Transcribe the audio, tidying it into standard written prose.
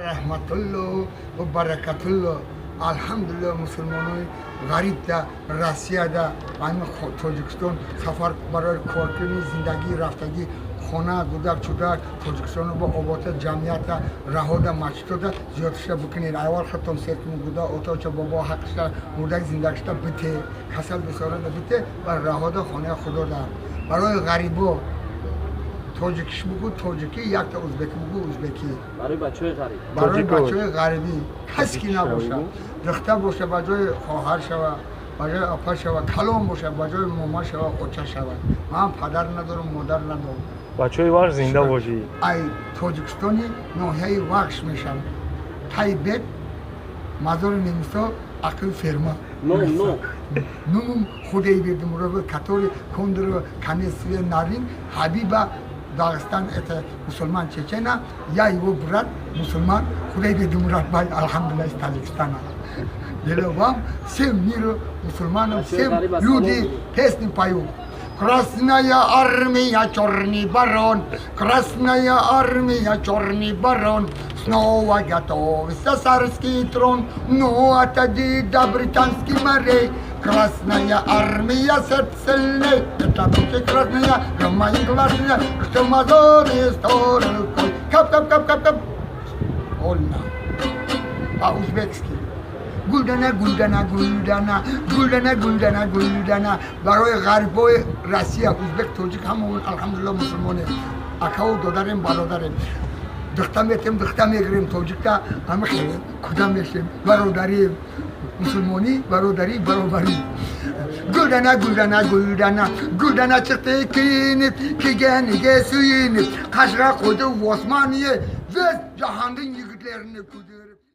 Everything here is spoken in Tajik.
Раҳматулло ва баракатулло. Алҳамдулилло, мусулмонои ғарибда, Россияда, ҳамин Тоҷикистон сафар барои коркунӣ, зиндагӣ рафтагӣ, хона, гудак чудак Тоҷикистоно бо обота, ҷамъията, раҳода, масҷидода зиёдшуда бикунед. Аввал худтон сер кунед, гуда, оточа, бобо ҳаққиша, мурдак зиндагишта бите, касал бисорада бите ва раҳода, хонаи худода. Барои ғарибо тоҷикиш бугу тоҷикӣ, якта узбекӣ бугу узбекӣ. Барои бачаҳои ғариб. Барои Тоҷико. бачаҳои ғарибӣ, кас ки набошад, духта боша, ба ҷои хоҳар шава, ба ҷои апа шава, калон боша, ба ҷои мома шава, оча шава. Ман падар надорам, модар надорам. Бачаҳои Вахш, зинда бошӣ. Ай Тоҷикистони ноҳияи Вахш мешавам, Тайбет, мазори немисо, ақли ферма. Ном, ном. Нумум Худайбердимурова, который Кондурова, Канесве, Нарин, Хабиба, Дагестан, это мусульман Чечена, я его брат, мусульман, Худайбердимурат бай, алхамдулилlah, из Таджикистана. Делаю вам, всем миру, мусульманам, всем люди песни пою. Красная армия, черный барон, Красная армия, черный барон, снова готовится царский трон, но отойди до британских морей. Красная армия, сердце лей, это красная, громогласная, что мазоры рукой. Кап, кап, кап, кап, кап. Ольна. По-узбекски. Гулдана, гулдана, гулдана, гулдана, гулдана, гулдана. Барои ғарибои Россия, узбек, тоҷик, ҳамаон, алҳамдулилла, мусулмонем. Акаву додарем, бародарем. Духта метем, духта мегирем, тоҷикта ҳама хеле куда мешем, бародарем. Мусулмонӣ, бародарӣ, баробарӣ. Гулдана, гулдана, гулдана, гулдана chiqdi kiyinib, kiyganiga suyunib, qashqa qo'ydi Osmoniye, весь jahonning yigitlarini kuydirib.